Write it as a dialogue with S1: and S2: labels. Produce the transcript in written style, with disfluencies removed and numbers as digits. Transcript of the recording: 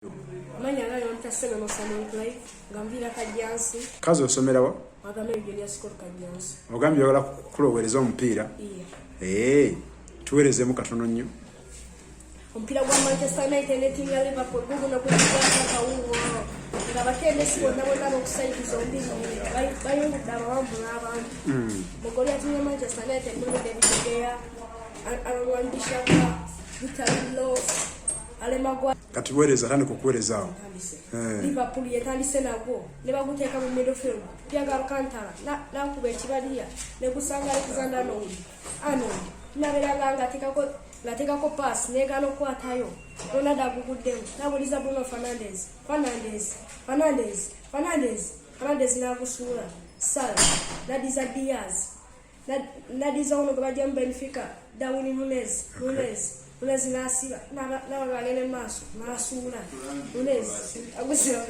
S1: Amanya nga yonta Senono Simon Clive, nga nviira Kajjansi.
S2: Kazi osomerawa?
S1: Magambe Junior School Kajjansi.
S2: Ogambye oyagala kulowereza omupiira?
S1: Iya.
S2: Tuweerezemu katono nnyo.
S1: Omupiira gwa Manchester United ne ttiimu ya Liverpool guguno gulibwako akawuwo nga abatendesi bonna bonna ab'oku side zombi bayungudde abawanvu n'abantu. Mu ggoolo ya ttiimu ya Manchester United mulimu David De Gea, Aaron Wan-Bissaka, Vitali Lopes, Harry Maguire.
S2: Kati weereza, tandika okuweereza awo.
S1: Etandise. Liverpool yetandise nagwo ne baguteeka mu midfield. Thiago Alcantara n'akuba ekibaliya ne gusanga Alexander Arnold. Arnold nabeeranga ng'ateekako pass negaana okukwatayo. Ronaldo aguguddemu n'abuliza Bruno Fernandes. Fernandes, Fernandes, Fernandes, Fernandes n'agusuula. Salah n'addiza Diaz. N'addiza ono gwe bajja mu Benfica, Darwin Nunez. Nunez, Nunez n'asiba n'aba agenda mu maaso n'asuula. Nunez agusira.